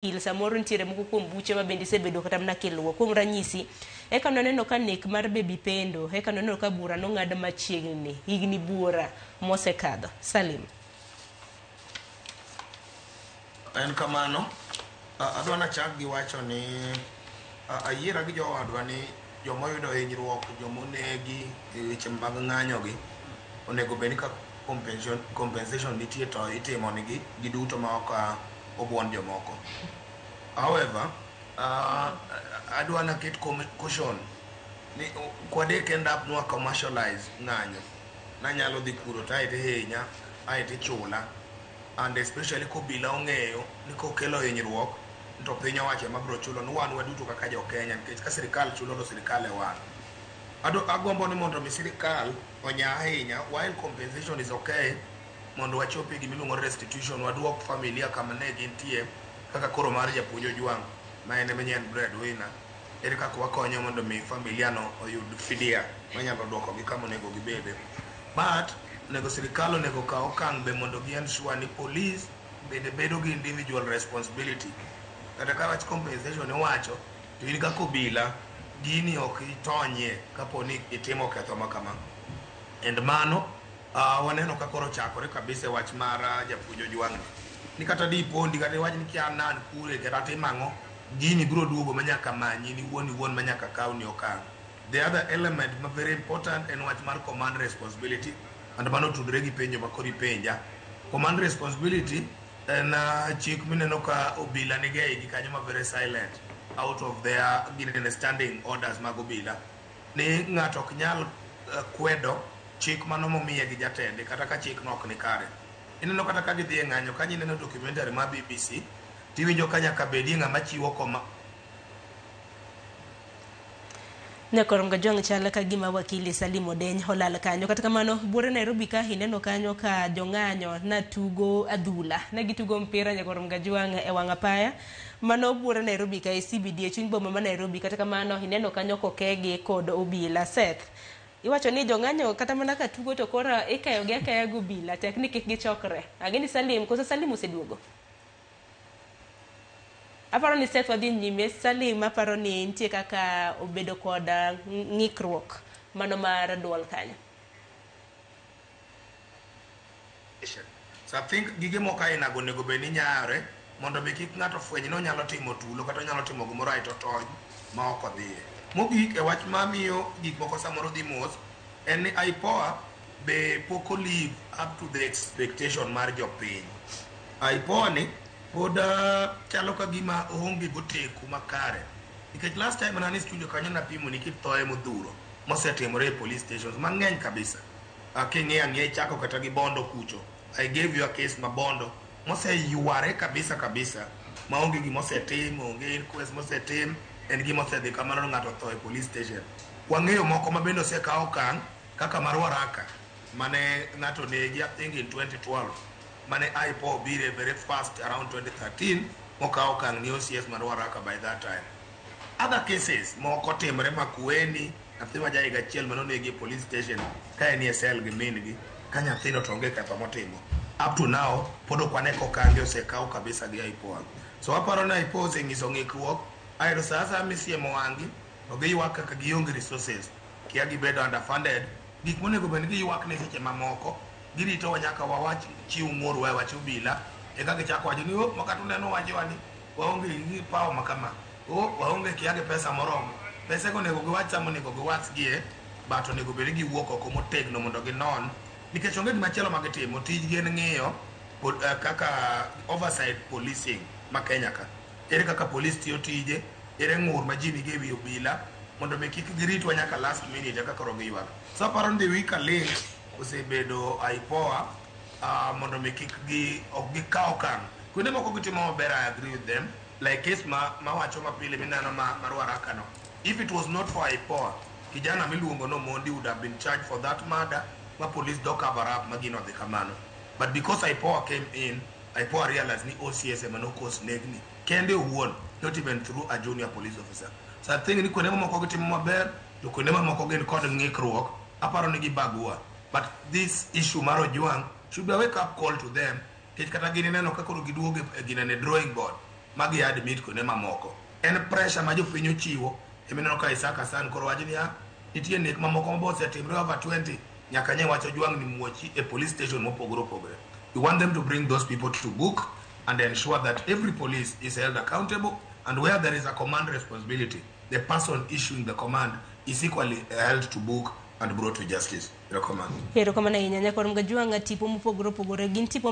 Il samoro nitiere moko kuom buche ma bende isebedo kata mana kiluwo. Kuom ranyisi, eka nwaneno ka nek mar Baby Pendo, eka nwaneno ka bura nong'ad machiegni higni buora mosekadho. Salim. En kamano, adwa nachak gi wacho ni ayiera gi jowadwa ni joma oyudo hinyruok, joma onegi e weche mag ng'anyo gi, onego bed ni ka compensation nitie to itimo nigi giduto ma ok obuon jomoko. However, adwa naket caution ni kwadek end up nwa commercialize ng'anyo. Nanyalo dhi kuro to ae tihinya, ae tichula. And especially kobila ong'eyo ni kokelo hinyruok to piny owacho ema biro chulo ni wan waduto kaka jo Kenya nikech ka sirikal chulo to sirikal e wan. Agombo ni mondo mi sirikal onya ahinya while compensation is okay mondo wachop e gima iluongo ni restitution waduok familia kama ne gintie kaka koro mar japuonj Ojwang' ma en ema en breadwinner. Ere kaka wakonyo mondo mi familia no oyud fidia manyalo duoko gi kama onego gibede. But onego sirikal onego kaw okang' be mondo gi ensure ni police bende bedo gi individual responsibility. Kata ka wach compensation iwacho to in kaka obila gini ok itonyie kapo ni itimo ketho ma kama. And mano waneno ka koro ochakore kabisa e wach mar japuonj Ojwang' ni. Ni kata dipondi kata iwach ni kia nan kure kata tim ang'o, gini biro duogo ma nyaka manyi ni wuon iwuon ma nyaka kawni okang'. The other element ma very important en wach mar command responsibility and mano otudore gi penjo ma koro ipenja. Command responsibility en chik mineno ka obila nigo e igi kanyo ma very silent out of their ginene standing orders mag obila. Ni ng'ato ok nyal kwedo chik mano momiye gi jatende kata ka chik no ok ni kare. Ineno kata ka gidhi e ng'anyo kanyo ineno documentary mar BBC tiwinjo ka nyaka bedie ng'ama chiwo koma. Nyakor Mgajwang' chal ka gima wakili Salim Odeny olal kanyo. Kata kamano, buore Nairobi ka ineno kanyo ka jong'anyo na tugo adhula. Ne gitugo mpira Nyakor Mgajwang' e wang' apaya. Mano buore Nairobi ka e CBD e chuny boma ma Nairobi. Kata kamano, ineno kanyo kokegi kod obila. Seth, iwacho ni jong'anyo kata mana ka tugo to koro ikeyo gi akeya gi obila, tek ni kik gichokre. Ang'e ni Salim, koso Salim oseduogo? Aparo ni Seth wadhi nyime. Salim aparo ni nitie kaka obedo kod ng'ikruok mano mar duol kanyo. So I think gige moko aina go onego bed ni nyayore mondo mi kik ng'ato fweny ni onyalo timo tulo kata onyalo timo gimoro aeto otony ma ok odhiye. Mogik e wach mamiyo gik moko samoro dhi mos en ni IPOA be pok o live up to the expectation mar jopiny. IPOA ni pod chalo ka gima oonge goteku makare. Nikech last time mane an e studio kanyo napimo ni kit thoe modhuro mosetimore e police stations mang'eny kabisa. King'iyo ang'iya ichako kata gi Bondo kucho. I gave you a case ma Bondo moseyuare kabisa kabisa maonge gima osetim, onge inquest mosetim, en gima osedhi kamano ng'ato otho e police station. Wang'eyo moko ma bende osekaw okang' kaka mar Waraka mane ng'ato onegi I think in 2012 mane IPOA obire very fast around 2013 mokaw okang' ni OCS mar Waraka by that time. Other cases moko timre Makueni, nyathi ma ja higa achiel mane onegi e police station ka en e cell gi min gi ka nyathino to onge ketho motimo. Up to now pod ok wane kokange osekaw kabisa gi IPOA. So aparo ni IPOA osenyiso ng'ikruok aeto sa asaya misiemo wang'gi to giywak kaka gionge resources, kia gibedo underfunded, gik monego bed ni giywak ne seche mamoko giritowa nyaka wawach chiw ng'ur e wach obila eka gichako wacho ni oh makata uneno wachowa ni waonge gi power ma kama, oh waonge kia gi pesa moromo. Pesa go onego giwach sama onego giwachgie but onego bed ni giwuok oko motegno mondo ginon nikech onge gima chielo ma gitimo, tijgi en ng'iyo kaka oversight policing ma Kenya ka. Ere kaka police tiyo tije, ere ng'ur ma ji nigo ewi obila mondo mi kik giritwa nyaka last minute eka koro giywak. So aparo ni the weaker link osebedo IPOA mondo mi kik gi ok gikaw okang'. Kuonde moko gitimo maber, I agree with them. Like case ma mawacho mapile mineno ma mar Waraka no. If it was not for IPOA, kijana miluongo no Mondi would have been charged for that murder ma police do cover up ma gino odhi kamano. But because IPOA came in, IPOA realized ni OCS ema no cause negni. Kende owuon, not even through a junior police officer. So I think ni kuonde mamoko gitimo maber, to kuonde mamoko gin kod ng'ikruok, aparo ni gibagua. But this issue mar Ojwang' should be a wake up call to them. Nikech kata gin ineno ka koro giduogo e ginene drawing board. ma gi admit kuonde mamoko. En pressure ma jopiny ochiwo emineno ka Isaac Hassan koro wacho niya nitie nek mamoko ma osetimre over 20 nyaka nye wacho jwang' ni muochi e police station mopogore opogore. We want them to bring those people to book and ensure that every police is held accountable, and where there is a command responsibility, the person issuing the command is equally held to book and brought to justice. Erokamano. Erokamano ahinya nyakwar Mgajwang' tipo mopogore opogore gin tipo.